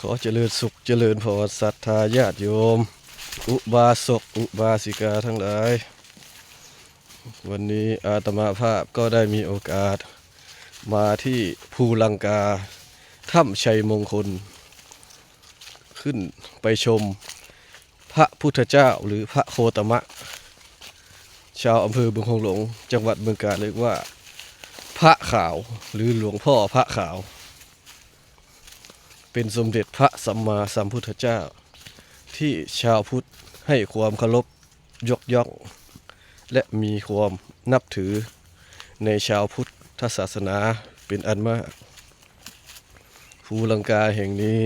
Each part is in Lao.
ຂໍຈະເລີນສຸກຈະເລີນພອນ ສັດທາຍາດໂຍມ ອຸບາສົກອຸບາສິກາທັງຫຼາຍ, ວັນນີ້ອາດຕະມາພາບກໍໄດ້ມີໂອກາດມາທີ່ພູລັງກາ ຖ້ຳໄຊມົງຄົນ, ຂຶ້ນໄປຊົມພະພຸດທະເຈົ້າ ຫຼື ພະໂຄຕະມະ, ຊາວອຳເພີບຶງໂຂງຫຼວງ ຈັງຫວັດບຶງການ ເອີ້ນວ່າພະຂາວ ຫຼື ຫຼວງພໍ່ພະຂາວ. ເປັນສົມເດັດພະສຳມາສຳພຸດທະເຈົ້າ ທີ່ຊາວພຸດໃຫ້ຄວາມເຄົາລົບຍົກຍ່ອງ ແລະ ມີຄວາມນັບຖືໃນຊາວພຸດທະສາສະໜາເປັນອັນມາກ. ພູລັງກາແຫ່ງນີ້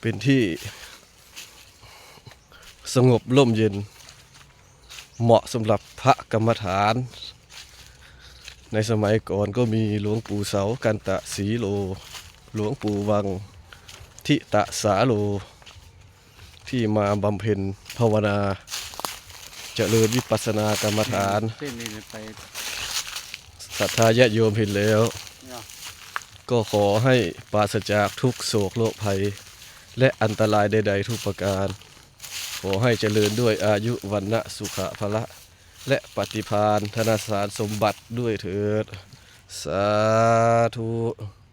ເປັນທີ່ ສະຫງົບຮົ່ມເຢັນ ເໝາະສຳລັບພະກຳມະຖານ. ໃນສະໄໝກ່ອນກໍມີຫຼວງປູ່ເສົາ ກັນຕະສີໂລ, ຫຼວງປູ່ວັງ ທິຕະສາໂລ ທີ່ມາບຳເພັນພາວະນາ ຈະເລີນວິປັດສະນາກຳມະຖານ. ເສັ້ນນີ້ໄປ ສັດທາຍາດໂຍມເຫັນແລ້ວ ເນາະ ກໍຂໍໃຫ້ປາສະຈາກທຸກໂສກໂລກໄພ ແລະ ອັນຕະລາຍໃດໆທຸກປະການ. ຂໍໃຫ້ຈະເລີນດ້ວຍອາຍຸ ວັນນະ ສຸຂະ ພະລະ ແລະ ປະຕິພານ ທະນະສານສົມບັດດ້ວຍເທີດ. ສາທຸ.